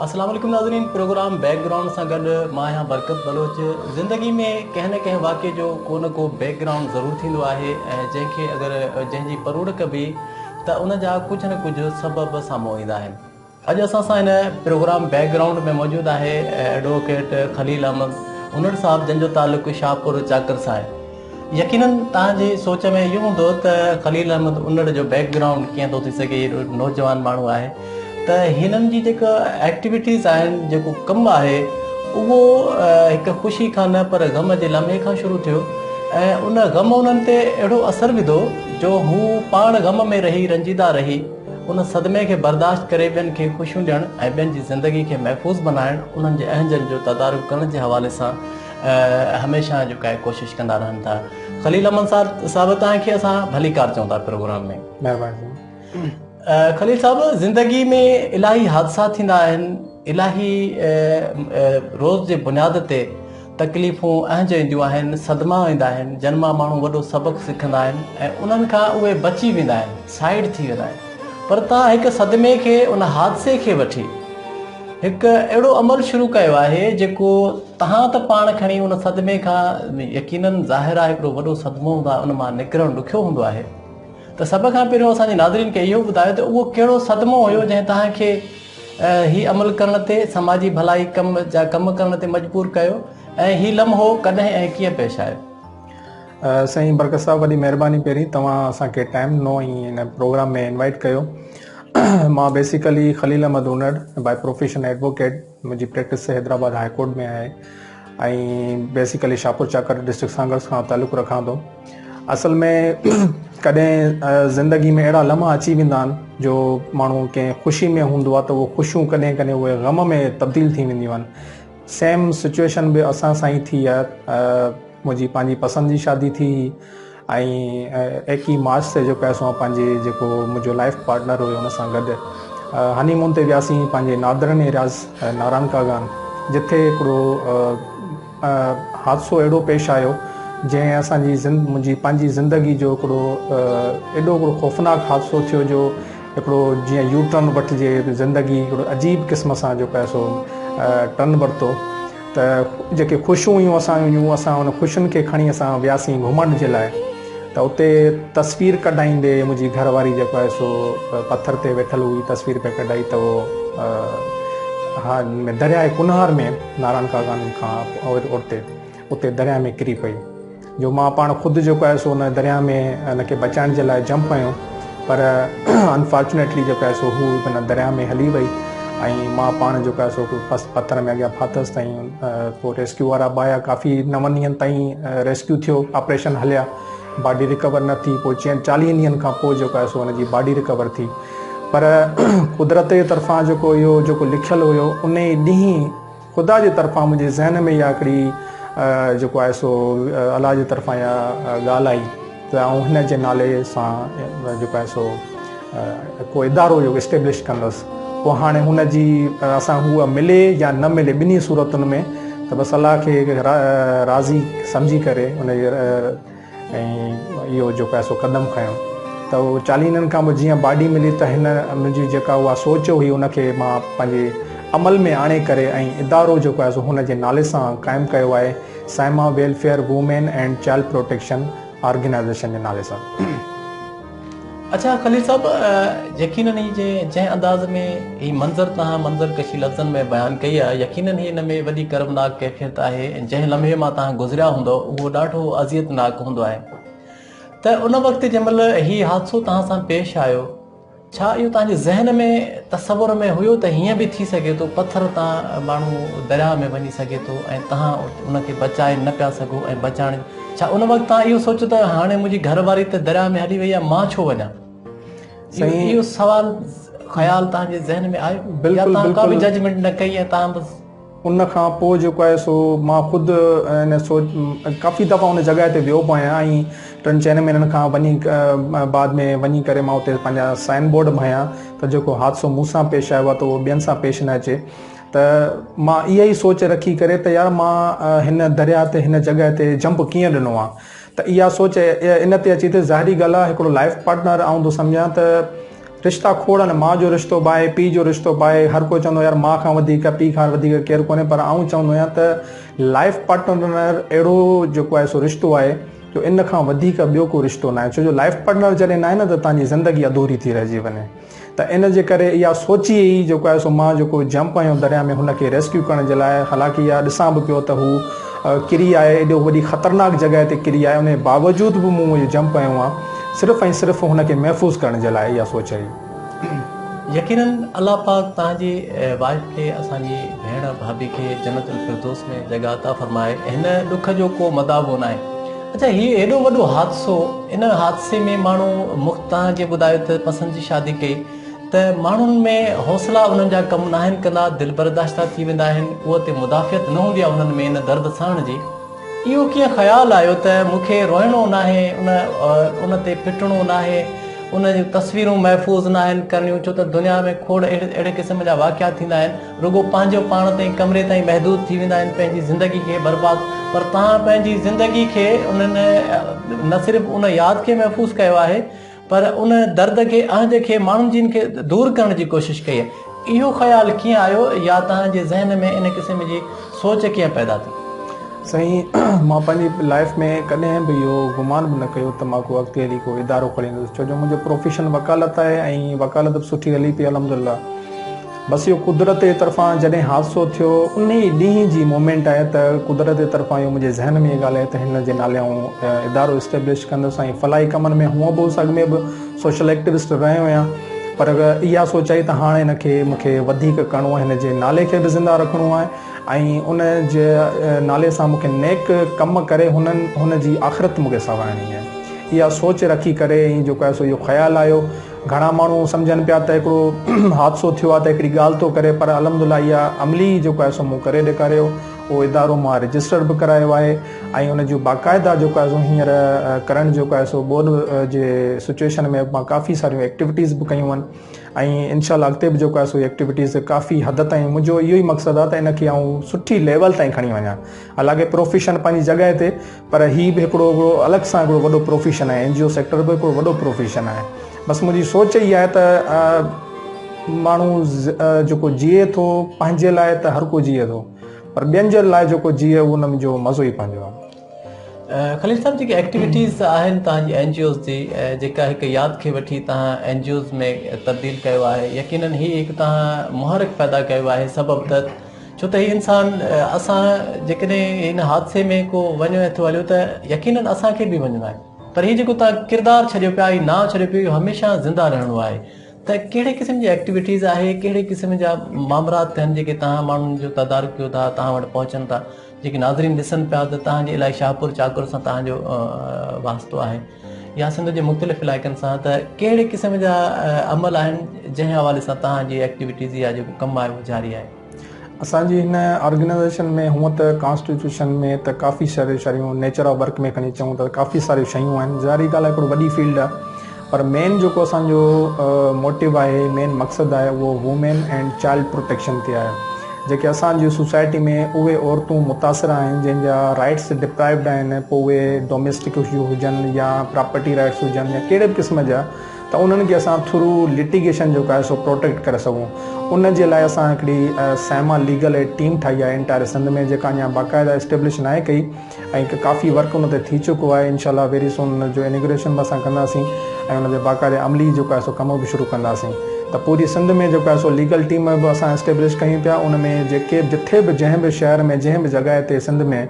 اسلام عليڪم ناظرين پروگرام بيڪ گرائونڊ سان گڏ مان آهيان برڪت بلوچ. زندگي ۾ ڪنهن نه ڪنهن واقعي جو ڪو نه ڪو بيڪ گرائونڊ ضرور ٿيندو آهي ۽ جنهن کي اگر جنهن جي پروڙ ڪبي ته ان جا ڪجهه نه ڪجهه سبب سامهون ايندا آهن. اڄ اسان سان هن پروگرام بيڪ گرائونڊ ۾ موجود آهي ايڊووڪيٽ خليل احمد انڙ صاحب جن جو تعلق شاهپور چاڪر سان آهي. يقينن توهان جي سوچ ۾ اهو هوندو ته خليل احمد انڙ جو بيڪ گرائونڊ ڪيئن ٿو ٿي سگهي هيڏو نوجوان ماڻهو آهي ته هنن جي جيڪا ايڪٽيوٽيز آهن جيڪو ڪم آهي اهو هڪ خوشي کان نه پر غم جي لمحي کان شروع ٿيو ۽ ان غم انهن تي اهڙو اثر وڌو جو هو پاڻ غم ۾ رهي رنجيده رهي ان صدمي کي برداشت ڪري ٻين کي خوشيون ڏيڻ ۽ ٻين جي زندگي کي محفوظ بنائڻ انهن جي اهنجن جو تدارڪ ڪرڻ جي حوالي سان هميشه جيڪا آهي ڪوشش ڪندا رهن ٿا. خليل احمد صاحب توهان کي اسان ڀليڪار چئون ٿا پروگرام ۾. مهرباني. خليل صاحب زندگي ۾ الاهي حادثا ٿيندا آهن الاهي روز جي بنياد تي تڪليفون اهنج اينديون آهن، صدما ايندا آهن، جن مان ماڻهو وڏو سبق سکندا آهن ۽ انهن کان اهي بچي ويندا آهن، سائيڊ ٿي ويندا آهن. پر توهان هڪ صدمي کي، ان حادثي کي وٺي هڪ اهڙو عمل شروع ڪيو آهي، جيڪو توهان ته پاڻ کڻي ان صدمي کان يقينن ظاهر آهي هڪڙو وڏو صدمو هوندو آهي، ان مان نڪرڻ ڏکيو هوندو آهي. ته سڀ کان پهريون اسان جي ناظرين کي اهو ٻڌايو ته اهو ڪهڙو صدمو هيو جنهن توهان کي هي عمل ڪرڻ تي سماجي ڀلائي ڪم جا ڪم ڪرڻ تي مجبور ڪيو ۽ هي لمحو ڪڏهن ۽ ڪيئن پيش آيو؟ سائين برڪت صاحب وڏي مهرباني پهرين توهان اسان کي ٽائيم ڏنو ۽ هن پروگرام ۾ انوائيٽ ڪيو مان basically Khalil Ahmed Unar by profession advocate منهنجي پريڪٽس حيدرآباد هاء ڪورٽ ۾ آهي ۽ بيسيڪلي شاهپور چاڪر ڊسٽرڪٽ سانگهڙ کان تعلق رکان ٿو اصل ۾ ڪڏهن زندگي ۾ اهڙا لمحا اچي ويندا آهن جو ماڻهو ڪنهن خوشي ۾ هوندو آهي ته اهي خوشيون ڪڏهن ڪڏهن اهي غم ۾ تبديل ٿي وينديون آهن سيم سچويشن به اسان سان ئي ٿي آهي منهنجي پنهنجي پسند جي شادي ٿي هئي ۽ ايڪيهه مارچ تي جيڪو آهي سو پنهنجي جيڪو منهنجو لائف پارٽنر هيو ان سان گڏ هني مون تي وياسين پنهنجي نادرن ايرياز ناران ڪاغان جتي هڪڙو حادثو اهڙو پيش آيو جنهن اسان جي منهنجي پنهنجي زندگي جو هڪڙو ايڏو هڪڙو خوفناڪ حادثو ٿيو جو هڪڙو جيئن يو ٽرن وٺجي زندگي هڪڙو عجيب قسم سان جيڪو آهي سو ٽرن ورتو ته جيڪي خوشيون هيون اسان جون اسان ان خوشين کي کڻي اسان وياسين گهمڻ جي لاء ته اتي تصوير ڪڍائيندي منهنجي گهر واري جيڪو آهي سو پٿر تي ويٺل هئي تصوير پئي ڪڍائي ته اهو ها درياء ڪنهار ۾ ناران ڪاغان کان اورتي اتي درياء ۾ ڪري پئي جو مان پاڻ خود جيڪو آهي سو ان درياء ۾ ان کي بچائڻ جي لاء جمپ هنيو پر انفارچونيٽلي جيڪو آهي سو هو ان درياء ۾ هلي وئي ۽ مان پاڻ جيڪو آهي سو پٿر ۾ اڳيان ڦاٿس ۽ پوء ريسڪيو وارا به آيا ڪافي نون ڏينهن تائين ريسڪيو ٿيو آپريشن هليا باڊي رڪور نه ٿي پوء چئن چاليهن ڏينهن کان پوء جيڪو آهي سو ان جي باڊي رڪور ٿي پر قدرت جي طرفان جيڪو اهو جيڪو لکيل هيو ان ئي ڏينهن خدا جي طرفان منهنجي ذهن ۾ اها هڪڙي جيڪو آهي سو الله جي طرفان اها ڳالهه آئي ته آئون هن جي نالي سان جيڪو آهي سو ڪو ادارو جو اسٽيبلش ڪندس پوء هاڻي هن جي اسان هوء ملي يا نه ملي ٻنهي صورتن ۾ ته بس الله کي راضي سمجهي ڪري ان جي ۽ اهو جيڪو آهي سو قدم کنيو ته اهو چاليهن ڏينهن کان پوء جيئن باڊي ملي ته هن منهنجي جيڪا اها سوچ هئي ان کي مان پنهنجي عمل ۾ آڻي ڪري ۽ ادارو جيڪو آهي سو هن جي نالي سان قائم ڪيو آهي Saima welfare women and child protection organisation جي نالي سان. اڇا خليل صاحب يقينن هي جنهن انداز ۾ هي منظر توهان منظر ڪشي لفظن ۾ بيان ڪئي آهي يقينن هي ان ۾ وڏي ڪربناڪ ڪيفيت آهي ۽ جنهن لمحي مان توهان گذريا هوندؤ اهو ڏاڍو اذيت ناڪ هوندو آهي ته ان وقت جنهن مهل هي حادثو توهان سان پيش آيو ڇا اهو توهان جي ذهن ۾ تصور ۾ هيو ته هيئن به ٿي سگهي ٿو پٿر تان ماڻهو درياهه ۾ وڃي سگهي ٿو ۽ توهان ان کي بچائي نه پيا سگهو ۽ بچائڻ ڇا ان وقت توهان اهو سوچيو ته هاڻي منهنجي گهر واري ته درياهه ۾ هلي وئي آهي مان ڇو وڃان؟ اهو سوال خيال توهان جي ذهن ۾ آيو يا توهان ڪا به ججمينٽ نه ڪئي ۽ توهان بس ان کان پوء جيڪو آهي سو مان خود ان سوچ ڪافي دفعا ان جڳهه تي ويو به آهيان ۽ ٽن چئن مهينن کان وڃي بعد ۾ وڃي ڪري مان اتي پنهنجا سائن بورڊ به هنيا ته جيڪو حادثو مون سان پيش آيو آهي ته اهو ٻين سان پيش نه اچي ته مان اها ئي سوچ رکي ڪري ته يار مان هن درياهه تي هن جڳهه تي جمپ ڪيئن ڏنو آهي ته اها سوچ ان تي اچي ته ظاهري ڳالهه آهي هڪڙو لائف پارٽنر آئون ٿو سمجهان ته رشتا کوڙ آهن، ماء جو رشتو به آهي، پيء جو رشتو به آهي، هر ڪو چوندو يار ماء کان وڌيڪ پيء کان وڌيڪ ڪير ڪونهي پر آئون چوندو آهيان ته لائف پارٽنر اهڙو جيڪو آهي سو رشتو آهي جو ان کان وڌيڪ ٻيو ڪو رشتو ناهي ڇو جو لائف پارٽنر جڏهن ناهي نه ته توهان جي زندگي اڌوري ٿي رهجي وڃي. ته ان جي ڪري اها سوچي ئي جيڪو آهي سو مان جيڪو جمپ هنيو درياء ۾ هن کي ريسڪيو ڪرڻ جي لاء حالانڪه اها ڏسان به پيو ته هو ڪري آهي ايڏو وڏي خطرناڪ جڳهه تي ڪري آهي ان جي باوجود به مون اهو جمپ هنيو آهي صرف ۽ صرف هن کي محفوظ ڪرڻ جي لاء اها سوچ هئي. يقينن الله پاڪ توهان جي وائيف کي اسان جي ڀيڻ ڀاڀي کي جنت الفردوس ۾ جڳهه عطا فرمائي هن ڏک جو ڪو مداوو ناهي. اڇا هي ايڏو وڏو حادثو ان حادثي ۾ ماڻهو مخ توهان جيئن ٻڌايو ته پسند جي شادي ڪئي ته ماڻهن ۾ حوصلا انهن جا ڪم ناهن ڪندا دل برداشته ٿي ويندا آهن قوت مدافعت نه هوندي آهي انهن ۾ ان درد سهڻ جي اهو ڪيئن خيال آيو ته مون کي روئڻو ناهي ان ان تي ڦٽڻو ناهي ان جون تصويرون محفوظ ناهن ڪرڻيون ڇو ته دنيا ۾ کوڙ اهڙي قسم جا واقعا ٿيندا آهن رڳو پنهنجو پاڻ تائين ڪمري تائين محدود ٿي ويندا آهن پنهنجي زندگي کي برباد پر توهان پنهنجي زندگي کي انهن نه صرف ان ياد کي محفوظ ڪيو آهي پر ان درد کي اهنج کي ماڻهن جن کي دور ڪرڻ جي ڪوشش ڪئي آهي اهو خيال ڪيئن آيو يا توهان جي ذهن ۾ ان قسم جي سوچ ڪيئن پيدا ٿي؟ سائين مان پنهنجي لائيف ۾ ڪڏهن به اهو گمان به نه ڪيو ته مان ڪو اڳتي هلي ڪو ادارو کوليندس ڇو جو منهنجو پروفيشن وڪالت آهي ۽ وڪالت به سٺي هلي پئي الحمدلله بس اهو قدرت جي طرفان جڏهن حادثو ٿيو انهي ڏينهن جي مومينٽ آهي ته قدرت جي طرفان اهو منهنجي ذهن ۾ اها ڳالهه آئي ته هن جي نالي آئون ادارو اسٽيبلش ڪندس ۽ فلاحي ڪمن ۾ هونء به هوس اڳ ۾ به سوشل ايڪٽوسٽ رهيو آهيان پر اها سوچ آئي ته هاڻي هن کي مون کي وڌيڪ ڪرڻو آهي هن جي نالي کي به زنده رکڻو آهي ۽ ان جي نالي سان مون کي نيڪ ڪم ڪري هنن هن جي آخرت مون کي سنوارڻي آهي اها سوچ رکي ڪري ۽ جيڪو آهي سو اهو خيال آيو گهڻا ماڻهو سمجهن پيا ته هڪڙو حادثو ٿيو آهي ته هڪڙي ڳالهه ٿو ڪري پر الحمد لله اها عملي جيڪو آهي سو مون ڪري ڏيکاريو اهو ادارو مان رجسٽر به ڪرايو آهي ۽ ان جون باقاعده جيڪو آهي سو هينئر ڪرنٽ جيڪو آهي سو ٻوڏ جي سچويشن ۾ مان ڪافي ساريون ايڪٽيوٽيز به ڪيون آهن ۽ انشاء الله اڳتي به جيڪو آهي سو ايڪٽيوٽيز ڪافي حد تائين منهنجو اهو ئي مقصد آهي ته ان کي آئون سٺي ليول تائين کڻي وڃان حالانڪه پروفيشن پنهنجي جڳهه تي پر هي به هڪڙو هڪڙو الڳ سان هڪڙو وڏو پروفيشن آهي اين جي او سيڪٽر به هڪڙو وڏو پروفيشن آهي بس منهنجي سوچ اها آهي ته ماڻهو جيڪو جيئي ٿو پنهنجي لاء ته هر ڪو جيئي ٿو پر ٻين جي لاء جيڪو جيئي ان جو مزو ئي پنهنجو آهي. خليل صاحب جيڪي ايڪٽيوٽيز آهن توهان جي اين جي اوز جي جيڪا هڪ ياد کي وٺي توهان اين جي اوز ۾ تبديل ڪيو آهي يقينن هي هڪ توهان محرڪ پيدا ڪيو آهي سبب ته ڇو ته هي انسان اسان جيڪڏهن هن حادثي ۾ ڪو وڃي ٿو هليو ته يقينن اسان کي به وڃڻو آهي پر هي جيڪو توهان ڪردار ڇڏيو پيا هي نانء ڇڏيو پيو اهو هميشه زنده رهڻو آهي ته ڪهڙي قسم جي ايڪٽيوٽيز آهي ڪهڙي قسم جا مامرات آهن جيڪي توهان ماڻهن جو تدارڪ ڪيو ٿا توهان وٽ پهچن ٿا جيڪي ناظرين ڏسن پيا ته توهان جي الائي شاهپور چاڪر سان توهان جو واسطو آهي يا سنڌ جي مختلف علائقن سان ته ڪهڙي قسم جا عمل آهن جنهن حوالي سان توهان جي ايڪٽيوٽيز يا جيڪو ڪم آهي اهو جاري آهي. اسان جي هن آرگنائيزيشن ۾ هونء ته ڪانسٽيٽيوشن ۾ ته ڪافي ساريون شيون نيچر آف ورڪ ۾ کڻي چئون ته ڪافي ساريون شيون آهن ظاهري ڳالهه آهي هڪڙو وڏي فيلڊ آهي پر مين جيڪو اسان جو موٽو آهي مين مقصد آهي اهو وومين اينڊ چائلڊ پروٽيڪشن تي آهي جيڪي اسان جي سوسائٽي ۾ اهي عورتون متاثر آهن جن جا رائٽس ڊپرائيوڊ آهن پوء اهي ڊوميسٽڪ اشو هجن يا پراپرٽي رائٽس هجن يا ڪهڙي به قسم جا ته انهن کي اسان ٿرو لٽيگيشن جيڪو آهي سو پروٽيڪٽ ڪري سگهون ان جي لاء اسان هڪڙي سائما ليگل ايڊ ٽيم ٺاهي آهي انٽائر سنڌ ۾ جيڪا اڃا باقاعده اسٽيبلش ناهي ڪئي ۽ ڪافي ورڪ ان تي ٿي چڪو آهي انشاء الله ويري سون ان جو انيگريشن به اسان ڪنداسين ۽ ان تي باقاعده عملي جيڪو آهي سو ڪم به شروع ڪنداسين ته پوري سنڌ ۾ جيڪو آهي سو ليگل ٽيم به اسان اسٽيبلش ڪيون پيا ان ۾ جيڪي جٿي به جنهن به شهر ۾ جنهن به جڳهه تي سنڌ ۾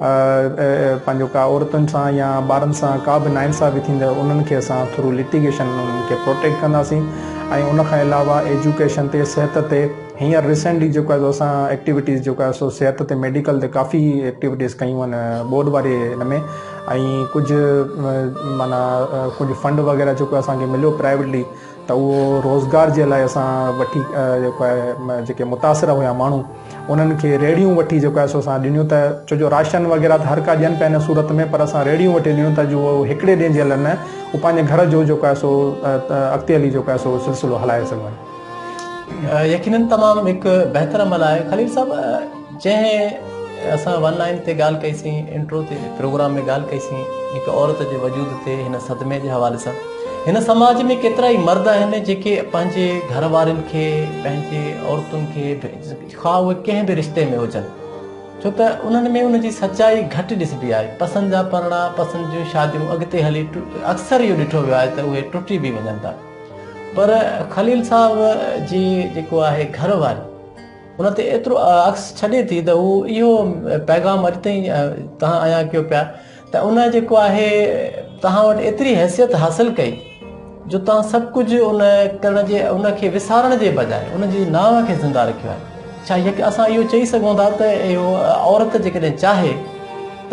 پنهنجو ڪا عورتن سان يا ٻارن سان ڪا به ناانصافي ٿيندي انهن کي اسان ٿرو لٽيگيشن انهن کي پروٽيڪٽ ڪنداسين ۽ ان کان علاوه ايجوڪيشن تي صحت تي هينئر ريسينٽلي جيڪو آهي سو اسان ايڪٽيوٽيز جيڪو آهي سو صحت تي ميڊيڪل تي ڪافي ايڪٽيوٽيز ڪيون آهن ٻوڏ واري هن ۾ ۽ ڪجهه معنيٰ ڪجهه فنڊ وغيره جيڪو اسان کي مليو پرائيويٽلي ته اهو روزگار جي لاء اسان وٺي جيڪو آهي جيڪي متاثر هيا ماڻهو انهن کي ريڙهيون وٺي جيڪو آهي سو اسان ڏنيون ته ڇو جو راشن وغيره ته هر ڪا ڏين پيا ان صورت ۾ پر اسان ريڙهيون وٺي ڏنيون ته جو اهو هڪڙي ڏينهن جي لاء نه هو پنهنجي گهر جو جيڪو آهي سو اڳتي هلي جيڪو آهي سو سلسلو هلائي سگهن. يقينن تمام هڪ بهتر عمل آهي خليل صاحب جنهن اسان ون لائن تي ڳالهه ڪئي سين انٽرو تي پروگرام ۾ ڳالهه ڪئي سين هڪ عورت جي وجود تي هن صدمي جي حوالي سان هن سماج ۾ ڪيترا ئي مرد آهن جيڪي پنهنجي گهر وارين کي، پنهنجي عورتن کي خواهه اهي ڪنهن به رشتي ۾ هجن، ڇو ته انهن ۾ ان جي سچائي گهٽ ڏسبي آهي. پسند جا پرڻا، پسند جون شاديون اڳتي هلي اڪثر اهو ڏٺو ويو آهي ته اهي ٽٽي به وڃن ٿا. پر خليل صاحب جي جيڪو آهي گهر واري ان تي ايترو عڪس ڇڏي ٿي ته هو اهو پيغام اڄ تائين توهان عيان ڪيو پيا ته ان جيڪو آهي توهان وٽ ايتري حيثيت حاصل ڪئي جو توهان سڀ ڪجهه ان ڪرڻ جي ان کي وسارڻ جي بجاء ان جي نانء کي زنده رکيو آهي. ڇا اسان اهو چئي سگهون ٿا ته اهو عورت جيڪڏهن چاهي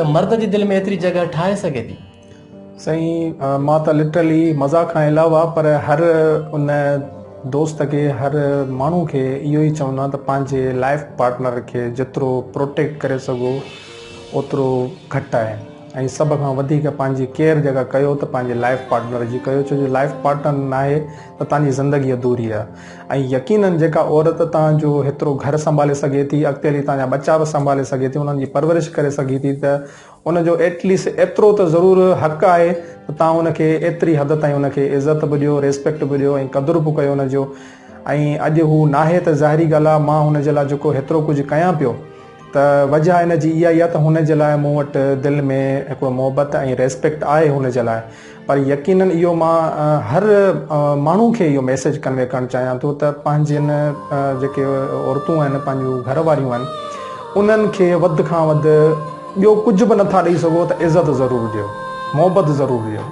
ته مرد جي دل ۾ ايتري جڳهه ٺاهي سگهي ٿي؟ سائين مان ته لٽرلي مذاق کان علاوه پر هر ان دوست کي هر ماڻهو کي اهو ئي چوندو آهيان ته پنهنجي لائف پارٽنر کي جيترو پروٽيڪٽ ڪري سگهو اوترو گهٽ آهي ۽ سڀ کان وڌيڪ پنهنجي ڪيئر جيڪا ڪيو ته پنهنجي لائف پارٽنر جي ڪيو ڇو جو لائف پارٽنر ناهي ته توهان جي زندگي اڌوري آهي ۽ يقينن جيڪا عورت توهان جو هيترو گهر سنڀالي سگهي ٿي اڳتي هلي توهان جا ٻچا به سنڀالي سگهي ٿي انهن جي پرورش ڪري سگهي ٿي ته ان جو ايٽ ليسٽ ايترو ته ضرور حق آهي ته توهان ان کي ايتري حد تائين ان کي عزت به ڏيو ريسپيڪٽ به ڏيو ۽ قدر به ڪيو ان جو ۽ اڄ هو ناهي ته ظاهري ڳالهه آهي مان هن جي لاء جيڪو هيترو ڪجهه ڪيان پيو ته وجهه ان جي اها ئي آهي ته هن جي لاء مون وٽ دل ۾ هڪڙو محبت ۽ ريسپيڪٽ آهي هن جي لاء پر يقينن اهو مان هر ماڻهو کي اهو ميسيج ڪنوي ڪرڻ چاهيان ٿو ته پنهنجين جيڪي عورتون آهن پنهنجون گهر واريون آهن انهن کي وڌ کان وڌ ٻيو ڪجهه به نٿا ڏئي سگهو ته عزت ضرور ڏيو محبت ضرور ڏيو.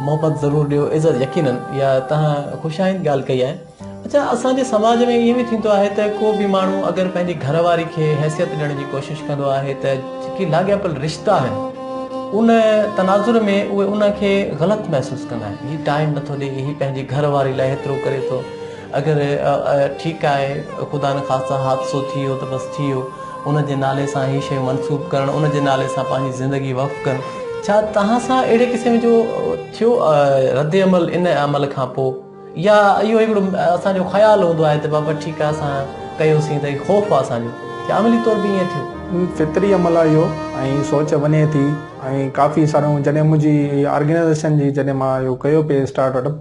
محبت ضرور ڏيو عزت يقينن اها توهان خوش آئند ڳالهه ڪئي آهي. اڇا اسان جي سماج ۾ ائين به ٿيندو آهي ته ڪو به ماڻهو اگر پنهنجي گهر واري کي حيثيت ڏيڻ جي ڪوشش ڪندو آهي ته جيڪي لاڳاپيل رشتا آهن ان تناظر ۾ اهي ان کي غلط محسوس ڪندا آهن هي ٽائيم نٿو ڏئي هي پنهنجي گهر واري لاء هيترو ڪري ٿو اگر ٺيڪ آهي خدا نخواسته حادثو ٿي ويو ته بس ٿي ويو ان جي نالي سان هي شيون منسوب ڪرڻ ان جي نالي سان پنهنجي زندگي وقف ڪرڻ ڇا توهان سان اهڙي قسم جو ٿيو رد عمل ان عمل کان پوء يا اهو هڪڙو اسان جو خيال هوندو آهي ته بابا ٺيڪ آهي اسان ڪيوسين ته خوف آهي اسان جو ڇا عملي طور به ائين ٿيو؟ فطري عمل آهي اهو ۽ سوچ وڃي ٿي ۽ ڪافي ساريون جڏهن منهنجي آرگنائيزيشن جي جڏهن مان اهو ڪيو پئي اسٽارٽ اپ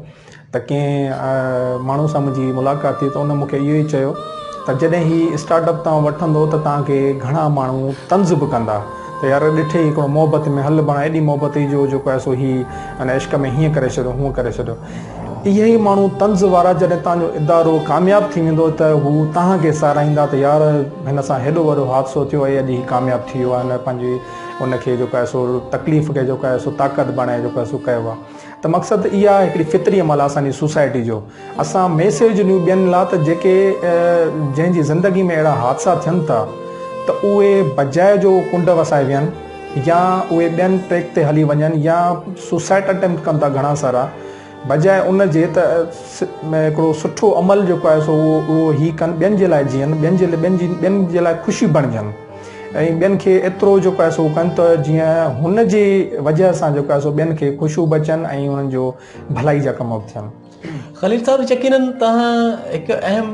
ته ڪنهن ماڻهو سان منهنجي ملاقات ٿي ته ان مون کي اهو ئي چيو ته جڏهن هي اسٽارٽ اپ توهان وٺندو ته توهان کي گهڻا ماڻهو طنز به ڪندا ته يار ڏٺئي هڪڙو محبت ۾ هل بڻا ايڏي محبت هئي جو جيڪو آهي سو هي ان عشق ۾ هيئن ڪري ڇڏيو هونئن ڪري ڇڏيو اهي ئي ماڻهو طنز وارا جڏهن توهان جو ادارو ڪامياب ٿي ويندو ته هو توهان کي ساراهيندا ته يار هن سان هيڏو وڏو حادثو ٿيو ۽ اڄ هي ڪامياب ٿي ويو آهي هن پنهنجي ان کي جيڪو آهي سو تڪليف کي جيڪو آهي سو طاقت بڻائي جيڪو آهي سو ڪيو آهي ته مقصد اها هڪڙي فطري عمل آهي اسان جي سوسائٽي جو اسان ميسيج ڏيون ٻين لا ته جيڪي جنهن جي زندگي ۾ اهڙا حادثا ٿين ٿا ته اهي بجاء جو ڪنڊ وسائي ويهن يا اهي ٻين ٽريڪ تي هلي وڃن يا سوسائيڊ اٽيمپٽ ڪن ٿا گهڻا سارا بجاء ان جي ته هڪڙو سٺو عمل جيڪو آهي سو اهو اهو هي ڪن ٻين جي لاء جيئن ٻين جي ٻين جي ٻين جي لاء خوشي بڻجن ۽ ٻين کي ايترو جيڪو آهي سو ڪن ته جيئن هن جي وجه سان جيڪو آهي سو ٻين کي خوشيون به اچن ۽ انهن جو ڀلائي جا ڪم به ٿين. خليل صاحب يقينن توهان هڪ اهم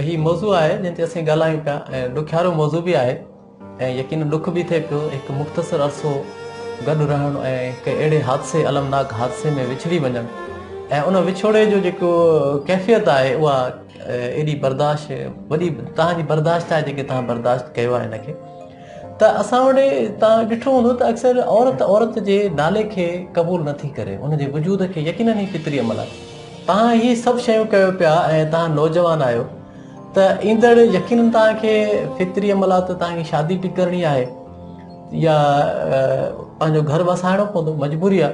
هي موضوع آهي جنهن تي اسين ڳالهايون پيا ۽ ڏکيارو موضوع به آهي. ۽ يقينن ڏک به ٿئي پيو هڪ مختصر عرصو گڏ رهڻ ۽ هڪ اهڙي حادثي المناڪ حادثي ۾ وڇڙي وڃڻ ۽ ان وڇوڙي جو جيڪو ڪيفيت آهي اها ايڏي برداشت وڏي توهان جي برداشت آهي جيڪي توهان برداشت ڪيو آهي هن کي ته اسان وٽ توهان ڏٺو هوندو ته اڪثر عورت عورت جي نالي کي قبول نٿي ڪري ان جي وجود کي يقينن هي فطري عمل آهي توهان هي سڀ شيون ڪيو پيا ۽ توهان نوجوان آهيو ته ايندڙ يقينن توهان کي فطري عمل آ ته توهان کي شادي به ڪرڻي آهي يا پنهنجو گهر وسائڻو پوندو مجبوري آ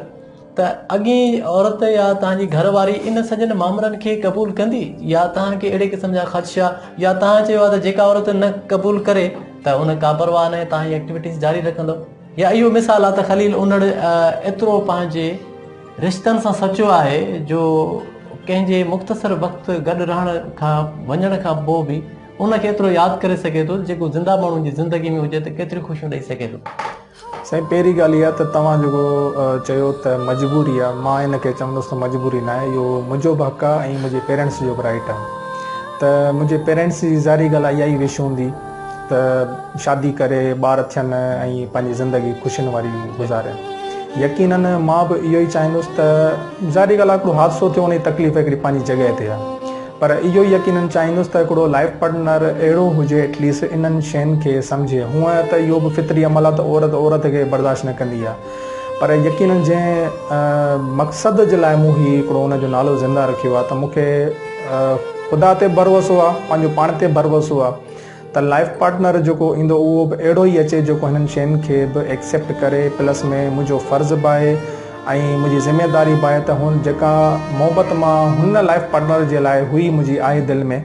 ته اڳين عورت يا توهان جي گهر واري ان سڄن مامرن کي قبول ڪندي يا توهان کي اهڙي قسم جا خدشا يا توهان چيو آ ته جيڪا عورت نه قبول ڪري ته ان ڪا پرواهه ناهي توهان هي ايڪٽيوٽيز جاري رکندو يا اهو مثال آ ته خليل انڙ ايترو پنهنجي رشتن سان سچو آهي جو ڪنهن جي مختصر وقت گڏ رهڻ کان وڃڻ کان پوء به ان کي ايترو ياد ڪري سگهي ٿو جيڪو زنده ماڻهن جي زندگي ۾ هجي ته ڪيتريون خوشيون ڏئي سگهي ٿو. سائين پهرين ڳالهه اها ته توهان جيڪو چيو ته مجبوري آهي مان ان کي چوندس ته مجبوري ناهي اهو منهنجو به حق آهي ۽ منهنجي پيرنٽس جو به رائيٽ آهي ته منهنجي پيرنٽس جي ظاهري ڳالهه آهي اها ئي وش هوندي ته شادي ڪري ٻار ٿين ۽ پنهنجي زندگي خوشين واري گذارين. يقينن مان به اهو ئي چاهيندس ته ظاهري ڳالهه آهي هڪڙو حادثو ٿيو ان جي تڪليف هڪڙي پنهنجي جڳهه تي آهي پر اهو ئي يقينن چاهيندس ته هڪڙو لائف پارٽنر اهڙو هجي ايٽليسٽ انهن شين کي سمجهي هونء ته اهو به فطري عمل آهي ته عورت عورت کي برداشت نه ڪندي آهي پر يقينن جنهن مقصد جي لاء مون هي هڪڙو ان جو نالو زنده رکيو آهي ته مون کي خدا تي ڀروسو آهي پنهنجو پاڻ تي ڀروسو آهي ته لائف پارٽنر جيڪو ايندو اهو به اهڙو ئي اچي جيڪو هنن شين کي به ايڪسيپٽ ڪري پلس ۾ منهنجو فرض به آهي ۽ منهنجي ذميداري به آهي ته هن جيڪا محبت مان هن لائف پارٽنر جي لاء هئي منهنجي آهي دل ۾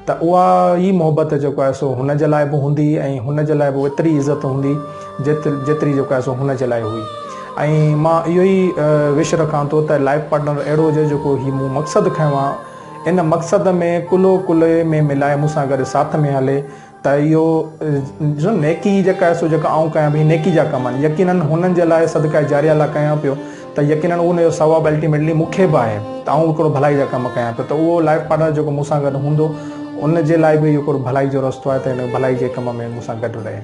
ته اها ئي محبت جيڪو آهي سو هن جي لاء به هوندي ۽ هن جي لاء به ايتري عزت هوندي جيتري جيڪو آهي سو هن جي لاء هئي ۽ مان اهو ئي وش رکان ٿو ته لائف پارٽنر اهڙو هجي جيڪو هي مون مقصد کنيو آهي ان مقصد ۾ ڪلهو ڪلهي ۾ ملائي مون سان گڏ ساٿ ۾ هلي ته اهو ڏسو نيڪي جيڪا آهي سو جيڪا آئون ڪيان پئي نيڪي جا ڪم آهن يقينن هنن جي لاء صدقه جاريه لاء ڪيان پيو ته يقينن ان جو ثواب الٽيميٽلي مون کي به آهي ته آئون هڪڙو ڀلائي جا ڪم ڪيان پيو ته اهو لائف پارٽنر جيڪو مون سان گڏ هوندو ان جي لاء به اهو هڪڙو ڀلائي جو رستو آهي ته ان ڀلائي جي ڪم ۾ مون سان گڏ رهي.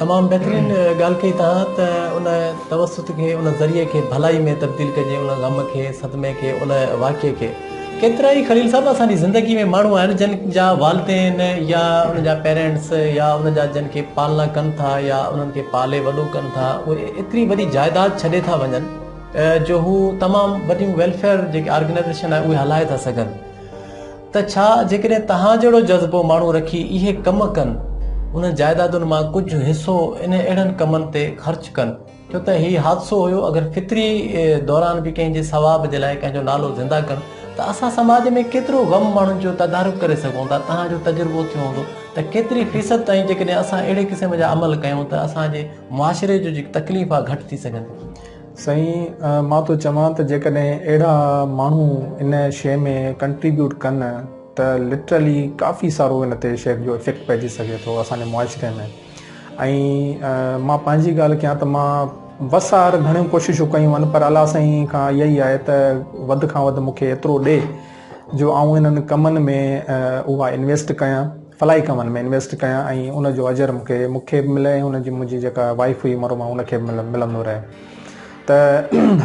تمام بهترين ڳالهه ڪئي توهان ته ان توسط کي ان ذريعي کي ڀلائي ۾ تبديل ڪجي ان غم کي صدمي کي ان واقعي کي ڪيترا ئي خليل صاحب اسان جي زندگي ۾ ماڻهو آهن جن جا والدين يا ان جا پيرنٽس يا ان جا جن کي پالنا ڪن ٿا يا انهن کي پالي وڏو ڪن ٿا اهي ايتري وڏي جائيداد ڇڏي ٿا وڃن جو هو تمام وڏيون ويلفيئر جيڪي آرگنائزيشن آهي اهي هلائي ٿا سگهن ته ڇا جيڪڏهن توهان جهڙو جذبو ماڻهو رکي اهي ڪم ڪن، انهن جائدادن مان ڪجهه حصو انهن اهڙن ڪمن تي خرچ ڪن، ڇو ته هي حادثو هيو اگر فطري دوران به ڪنهن جي ثواب جي لاء ڪنهن جو نالو زنده ڪن ته اسان سماج ۾ ڪيترو غم ماڻهن جو تدارڪ ڪري سگهون ٿا، توهان جو تجربو ٿيو هوندو ته ڪيتري فيصد تائين جيڪڏهن اسان اهڙي قسم جا عمل ڪيون ته اسان جي معاشري جو جيڪي تڪليف آهي گهٽ ٿي سگهندي. سائين مان ٿو چوان ته جيڪڏهن اهڙا ماڻهو ان شيء ۾ ڪنٽريبيوٽ ڪن ته لٽرلي ڪافي سارو ان تي شيء جو افيڪٽ پئجي سگهي ٿو اسان جي معاشري ۾ ۽ مان پنهنجي ڳالهه ڪيان ته مان وس آهر گهڻيون ڪوششون ڪيون آهن پر الله سائين کان اها ئي آهي ته وڌ کان وڌ مون کي ايترو ڏي جو آئون انهن ڪمن ۾ اها انويسٽ ڪيان فلاحي ڪمن ۾ انويسٽ ڪيان ۽ ان جو اجر مون کي مون کي به ملي ۽ ان جي منهنجي جيڪا وائيف هئي مرحومه ان کي به ملندو رهي ته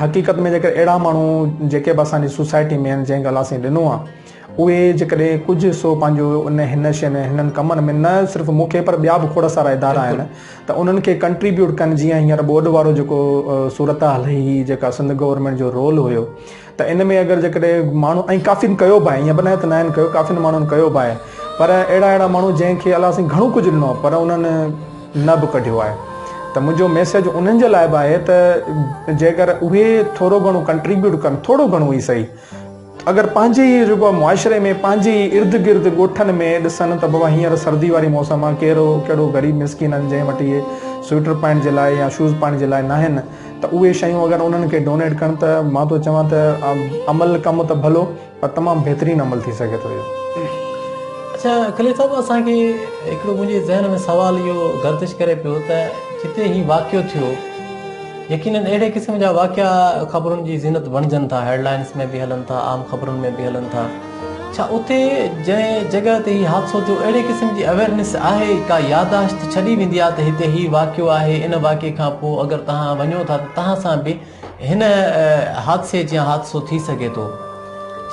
حقيقت ۾ جيڪر اهڙا ماڻهو جيڪي به اسان جي سوسائٽي ۾ آهن جنهن کي الله سائين ڏنو آهي اهي جيڪڏهن ڪجهه حصو پنهنجو ان هن شيء ۾ هنن ڪمن ۾ نه صرف مون کي پر ٻيا به کوڙ سارا ادارا آهن ته انهن کي ڪنٽريبيوٽ ڪن جيئن هينئر ٻوڏ وارو جيڪو صورتحال هئي جيڪا سنڌ گورنمينٽ جو رول هيو ته ان ۾ اگر جيڪڏهن ماڻهو ۽ ڪافين ڪيو به آهي ائين به ناهي ته ناهن ڪيو ڪافين ماڻهن ڪيو به آهي پر اهڙا اهڙا ماڻهو جنهن کي الله سائين گهڻو ڪجهه ڏنو آهي پر انهن نه به ڪڍيو آهي ته منهنجو ميسيج انهن جي لاء به آهي ته جيڪر اهي ٿورو گهڻو ڪنٽريبيوٽ ڪن ٿورو گهڻو ئي سهي اگر پنهنجي ئي جيڪو معاشري ۾ پنهنجي ئي ارد گرد ڳوٺن ۾ ڏسن ته بابا هينئر سردي واري موسم آهي ڪهڙو ڪهڙو غريب مسڪين آهن جنهن وٽ اهي سوئيٽر پائڻ جي لاء يا شوز پائڻ جي لاء ناهن ته اهي شيون اگر انهن کي ڊونيٽ ڪن ته مان ٿو چوان ته عمل ڪم ته ڀلو پر تمام بهترين عمل ٿي سگهي ٿو اهو. اڇا خليل صاحب اسان کي هڪڙو منهنجي ذهن ۾ سوال اهو گردش ڪري پيو ته جتي هي واقعو ٿيو يقينن اهڙي قسم جا واقعا خبرن جي زينت بڻجن ٿا هيڊ لائنس ۾ به هلن ٿا عام خبرن ۾ به هلن ٿا ڇا اتي جنهن جڳهه تي هي حادثو ٿيو اهڙي قسم جي اويرنيس آهي ڪا ياداشت ڇڏي ويندي آهي ته هتي هي واقعو آهي ان واقعي کان پوء اگر توهان وڃو ٿا ته توهان سان به هن حادثي جيان حادثو ٿي سگهي ٿو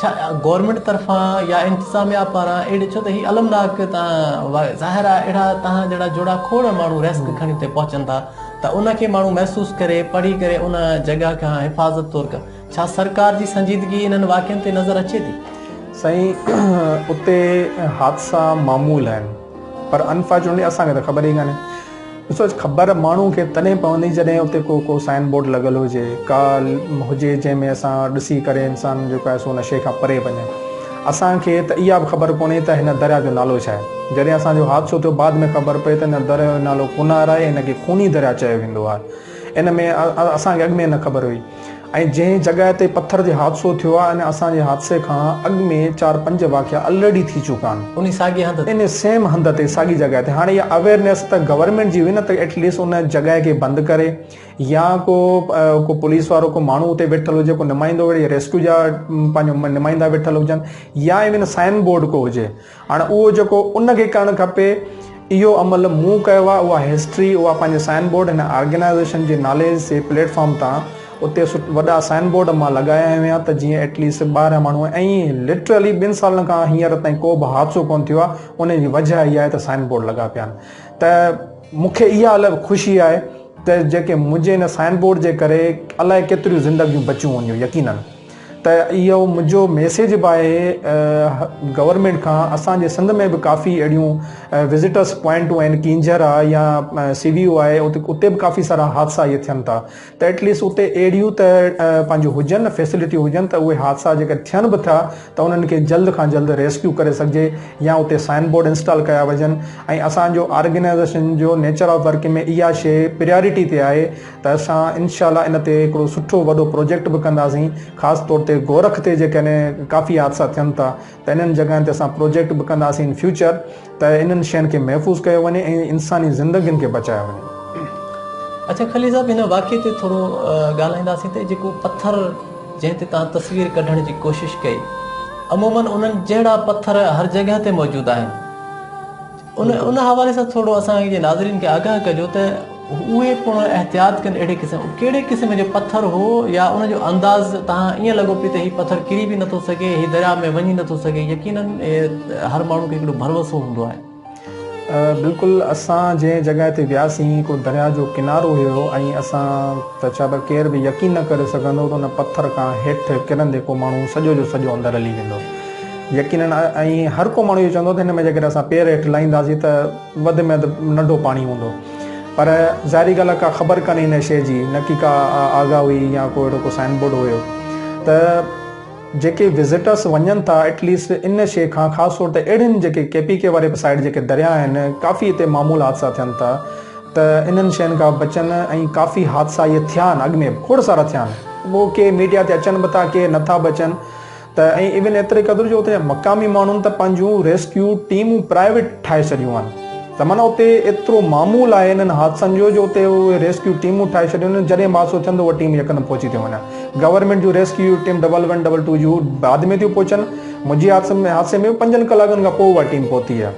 ڇا گورنمينٽ طرفان يا انتظاميا پاران اهڙي ڇو ته هي المناڪ توهان ظاهر آهي اهڙا توهان جهڙا جوڙا کوڙ ماڻهو رسڪ کڻي اتي پهچن ٿا ته ان کي ماڻهو محسوس ڪري پڙهي ڪري ان جڳهه کان حفاظت طور ڇا سرڪار جي سنجيدگي انهن واقعن تي نظر اچي ٿي؟ سائين اتي حادثا معمول آهن پر انفارچونيٽلي اسان کي ته خبر ئي ڪانهي. ڏسو خبر ماڻهو کي تڏهن پوندي جڏهن اتي ڪو ڪو سائن بورڊ لڳل هجي ڪا هجي جنهن ۾ اسان ڏسي ڪري انسان جيڪو آهي سو ان شيء کان پري وڃي. اسان کي ته اها به خبر ڪونهي ته هن درياء جو نالو ڇا آهي. جڏهن اسان جو حادثو ٿيو بعد ۾ خبر پئي ته هن درياء جو نالو ڪونار آهي هن کي خوني درياء چيو ويندو آهي. ان ۾ اسان کي اڳ ۾ نه خبر هئي. ۽ جنهن جڳهه تي پٿر جي حادثو ٿيو آهي ان اسان جي حادثي کان اڳ ۾ چار پنج واقعا الريڊي ٿي چڪا آهن. انهي ساڳي هنڌ تي. ان سيم هنڌ تي ساڳي جڳهه تي هاڻي اها اويرنيس ته گورنمينٽ جي هئي نه ته ايٽ ليسٽ ان جڳهه کي بند ڪري يا ڪو ڪو پوليس وارو ڪو ماڻهو اتي ويٺل هجي ڪو نمائندو ويٺل ريسڪيو جا پنهنجو نمائندا ويٺل هجن يا ايون سائن بورڊ ڪو هجي هاڻ اهو جيڪو ان کي ڪرڻ کپي اهو عمل مون ڪيو آهي اها هسٽري اها پنهنجي سائن بورڊ هن آرگنائيزيشن جي نالي سي پليٽ فارم تان اتي وڏا سائن بورڊ مان لڳايا هيا ته جيئن ايٽليسٽ ٻاهريان ماڻهو ۽ لٽرلي ٻن سالن کان هينئر تائين ڪو به حادثو ڪونه ٿيو آهي ان جي وجهه اها آهي ته سائن بورڊ لڳا پيا آهن ته مون کي اها الڳ خوشي آهي ته جيڪي منهنجي ان سائن بورڊ جي ڪري الائي ڪيتريون زندگيون بچيون هونديون يقينن ته اهو منهنجو ميسيج به آهي گورنمينٽ کان اسان جي سنڌ ۾ به ڪافي اهڙيون وزٽرس پوائنٽون آهن ڪينجهر آهي يا سي وي او آهي اتي به ڪافي سارا حادثا اهي ٿين ٿا ته ايٽليسٽ اتي اهڙيون ته پنهنجون هجن فيسلٽيون هجن ته اهي حادثا جيڪر ٿين به ٿا ته انهن کي جلد کان جلد ريسڪيو ڪري سگهجي يا اتي سائن بورڊ انسٽال ڪيا وڃن ۽ اسان جو آرگنائيزيشن جو نيچر آف ورڪ ۾ اها شي پريارٽي تي آهي ته اسان انشاء الله ان تي هڪڙو سٺو وڏو پروجيڪٽ به ڪنداسين خاص طور تي گورک تي جيڪڏهن ڪافي حادثا ٿين ٿا ته انهن جڳهين تي اسان پروجيڪٽ به ڪنداسين ان فيوچر ته انهن شين کي محفوظ ڪيو وڃي ۽ انساني زندگين کي بچايو وڃي. اڇا خليل صاحب هن واقعي تي ٿورو ڳالهائينداسين ته جيڪو پٿر جنهن تي توهان تصوير ڪڍڻ جي ڪوشش ڪئي عموماً انهن جهڙا پٿر هر جڳهه تي موجود آهن ان ان حوالي سان ٿورو اسان جي ناظرين کي آگاهه ڪجو ته اهي پڻ احتياط ڪن اهڙي قسم ڪهڙي قسم جو پٿر هو يا ان جو انداز تهان ائين لڳو پئي ته هي پٿر ڪري به نٿو سگهي هي درياء ۾ وڃي نٿو سگهي يقينن هر ماڻهو کي هڪڙو ڀروسو هوندو آهي. بلڪل اسان جنهن جڳهه تي وياسين هڪڙو درياء جو ڪنارو هيو ۽ اسان ته ڇا پر ڪير به يقين نه ڪري سگهندو ته ان پٿر کان هيٺ ڪرندي ڪو ماڻهو سڄو جو سڄو اندر هلي ويندو. يقينن ۽ هر ڪو ماڻهو اهو چوندو ته هن ۾ جيڪڏهن اسان پير هيٺ لاهينداسين ته وڌ ۾ وڌ ننڍو پاڻي هوندو پر ظاهري ڳالهه آهي ڪا خبر ڪانهي هن شيء جي نه ڪي ڪا آگاهه هئي يا ڪو اهڙو ڪو سائن بورڊ هيو ته جيڪي وزٽرس وڃن ٿا ايٽليسٽ ان شيء کان خاص طور تي اهڙين جيڪي ڪي پي ڪي واري سائيڊ جيڪي درياء آهن ڪافي هتي معمول حادثا ٿين ٿا ته انهن شين کان بچن ۽ ڪافي حادثا اهي ٿيا آهن اڳ ۾ به کوڙ سارا ٿيا آهن پوء ڪي ميڊيا تي اچن به ٿا ڪي نٿا به اچن ته ۽ ايون ايتري قدر جو اتي جا مقامي ماڻهن ته پنهنجون ريسڪيو ٽيمون پرائيويٽ ٺاهي ڇڏيون آهن ته معنيٰ اتي ايترو معمول آهي انهن حادثن جو جو اتي اهي ريسڪيو ٽيمون ٺاهي ڇڏيون آهن جڏهن به حادثو ٿيندو اها ٽيم يڪدم پهچي ٿيون وڃن گورنمينٽ جون rescue team double one double two جون بعد ۾ ٿيون پهچن منهنجي حادثي ۾ حادثي ۾ پنجن ڪلاڪن کان پوء اها ٽيم پهتي آهي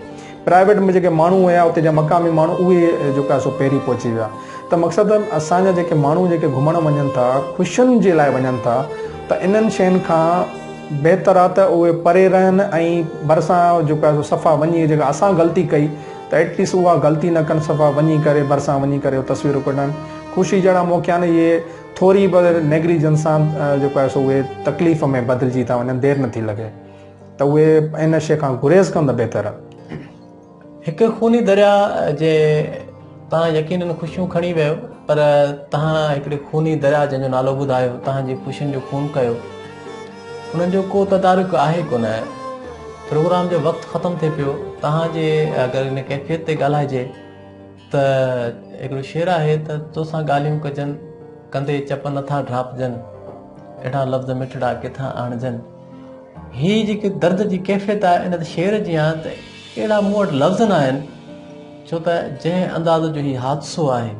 پرائيويٽ ۾ جيڪي ماڻهو هيا اتي جا مقامي ماڻهو اهي جيڪو آهي سو پهرين پهچي ويا ته مقصد اسان جا جيڪي ماڻهو جيڪي گهمڻ وڃن ٿا خوشين جي لاء وڃن ٿا ته انهن شين کان بهتر آهي ته اهي پري رهن ۽ ڀرسان جيڪو آهي سو صفا وڃي جيڪا اسان غلطي ڪئي ته ايٽليسٽ اها غلطي نه ڪن صفا وڃي ڪري ڀرسان وڃي ڪري تصويرون ڪڍن خوشي جهڙا موقعا آهن اهي ٿوري به نيگليجنس سان جيڪو آهي سو اهي تڪليف ۾ بدلجي ٿا وڃن دير نٿي لڳي ته اهي ان شيء کان گريز ڪن ته بهتر آهي. هڪ خوني درياء جي تان يقينن خوشيون کڻي ويو پر تهان هڪڙي خوني درياء جنهن جو نالو ٻڌايو تهان جي خوشين جو خون ڪيو انهن جو ڪو تدارڪ آهي ڪونه پروگرام جو وقت ختم ٿئي پيو تهان جي اگر ان ڪيفيت تي ڳالهائجي ته هڪڙو شعر آهي ته توسان ڳالهيون ڪجن ڪندي چپ نٿا ڍاپجن اهڙا لفظ مٺڙا ڪٿان آڻجن هي جيڪي درد جي ڪيفيت آهي ان شعر جيان ته اهڙا مون وٽ لفظ نه آهن ڇو ته جنهن انداز جو هي حادثو آهي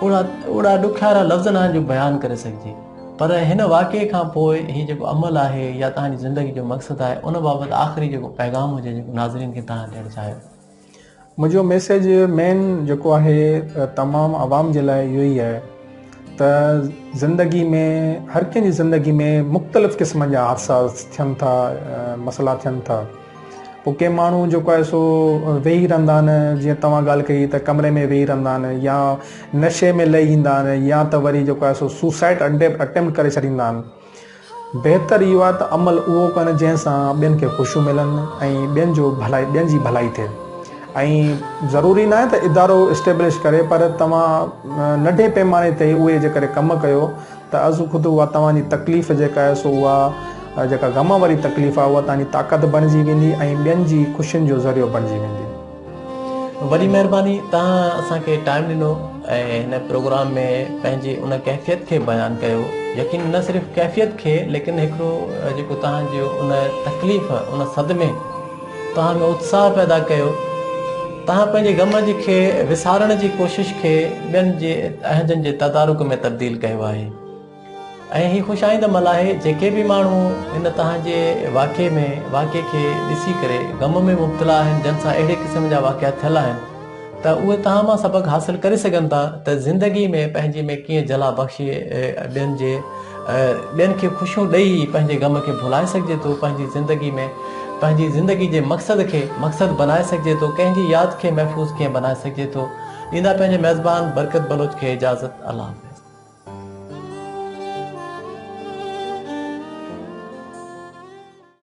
اهڙا اهڙا ڏکيارا لفظ نه آهن جو بيان ڪري سگهجي پر هن واقعي کان پوء هي جيڪو عمل آهي يا توهان جي زندگي جو مقصد آهي ان بابت آخري جيڪو پيغام هجي جيڪو ناظرين کي توهان ڏيڻ چاهيو. منهنجو ميسيج مين جيڪو آهي تمام عوام جي لاء اهو ئي آهي ته زندگي ۾ هر ڪنهن جي زندگي ۾ مختلف قسمن جا حادثا ٿين ٿا مسئلا ٿين ٿا پوء ڪي ماڻهو جيڪو آهي سو ويهي رهندا آهن جيئن توهان ڳالهه ڪئي ته ڪمري ۾ ويهي رهندا آهن يا نشي ۾ لهي ايندا آهن يا ته وري جيڪو آهي سو سوسائڊ اٽيمپٽ ڪري ڇڏيندا آهن بهتر اهو آهي ته عمل اهو ڪن جنهن سان ٻين کي خوشيون ملن ۽ ٻين جو ڀلائي ٻين جي ڀلائي ٿئي ۽ ضروري ناهي ته ادارو اسٽيبلش ڪري پر توهان ننڍي پيماني تي اهي جيڪڏهن ڪم ڪيو ته از خود اها توهان جي تڪليف جيڪا آهي سو اها جيڪا غم واري تڪليف آهي اها توهان جي طاقت بڻجي ويندي ۽ ٻين جي خوشين جو ذريعو بڻجي ويندي. وڏي مهرباني توهان اسان کي ٽائيم ڏنو ۽ هن پروگرام ۾ پنهنجي ان ڪيفيت کي بيان ڪيو يقين نه صرف ڪيفيت کي ليڪن هڪڙو جيڪو توهان جو ان تڪليف ان صدمي توهان ۾ اتساهه پيدا ڪيو توهان پنهنجي غم جي کي وسارڻ جي ڪوشش کي ٻين جي اهنجن جي تدارڪ ۾ تبديل ڪيو آهي. ۽ هي خوش آئند عمل آهي جيڪي به ماڻهو ان توهان جي واقعي ۾ واقعي کي ڏسي ڪري غم ۾ مبتلا آهن جن سان اهڙي قسم جا واقعا ٿيل آهن ته اهي توهان مان سبق حاصل ڪري سگهن ٿا ته زندگي ۾ پنهنجي ۾ ڪيئن جلا بخشي ٻين جي ٻين کي خوشيون ڏئي پنهنجي غم کي ڀلائي سگهجي ٿو پنهنجي زندگي ۾ پنهنجي زندگي جي مقصد کي مقصد بنائي سگهجي ٿو ڪنهن جي ياد کي محفوظ ڪيئن بنائي سگهجي ٿو ڏيندا پنهنجي ميزبان برڪت بلوچ کي اجازت الله حافظ.